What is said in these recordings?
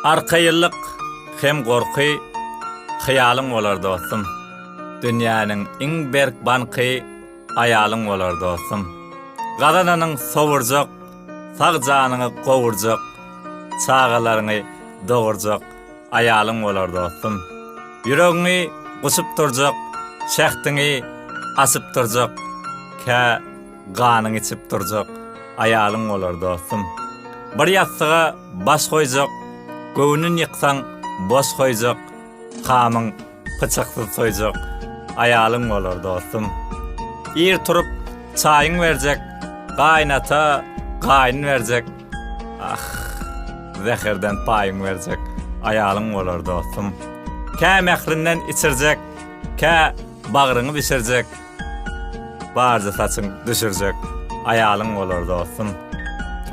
Arkaýynlyk hem gorky hyýalyň bolar dostum. Dünýäniň iň berk banky aýalyň bolar dostum. Gazananyň sowurjak, sag janyňy gowurjak, çagalaryňy dogurjak aýalyň bolar dostum. Ýüregiňi gusup durjak, şähdiňi açyp durjak, kä Ganyň içip durjak aýalyň bolar dostum. Bir ýassyga baş goýjak, göwnün ýyksaň boş goýjak, hamyň pyçaksyz soýjak aýalyň bolar dostum. Ir turup çaýyň berjek, gaýynata gaýyn berjek, ah, zäherden paýyň berjek aýalyň bolar dostum. Kä mährinden içirjek, kä bagryňy bişirjek, Barja saçyň düşürjek aýalyň bolar dostum.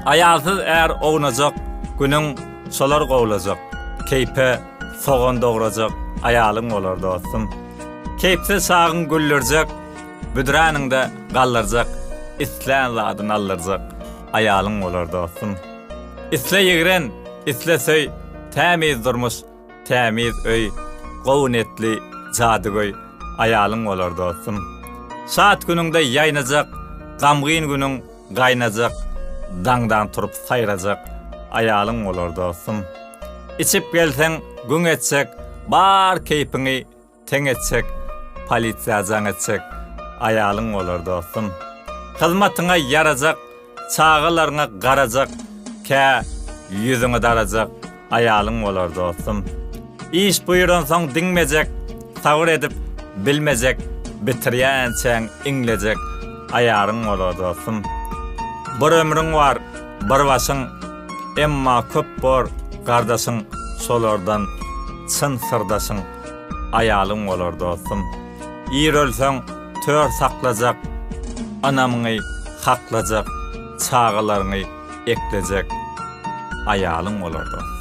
Aýalsyz är ownajak günüň şolar gowlajak. Keýpe sogan dograjak aýalyň bolar dostum. Keýpsiz çagyň güldürjek, büdräniňde galdyrjak, islän zadyny aldyrjak aýalyň bolar dostum. Isle ýigren, isle söý, tämiz durmuş Tämiz öý, gowy netli, jadygöý aýalyň bolar dostum. Şat günüňde ýaýnajak, gamgyn günüň gaýnajak, daňdan turup saýrajak aýalyň bolar dostum. Içip gelseň güň etjek, bar keýpiňi Teň etjek, polisiýa jaň etjek aýalyň bolar dostum. Hyzmatyňa ýarajak, çagalaryňa garajak, kä ýüzüňi darajak aýalyň bolar dostum. Iş buýransoň diňmejek, sabyr edip bilmejek, bitirýänçäň iňlejek aýaryň bolar dostum. Bir ömrüň bar, bir başyň, emma köp bor gardaşyň şolardan çyn syrdaşyň. Aýalyň bolar dostum. Ir ölseň tör saklajak, ynamyňy haklajak, çagalaryňy eklejek aýalyň bolar dostum.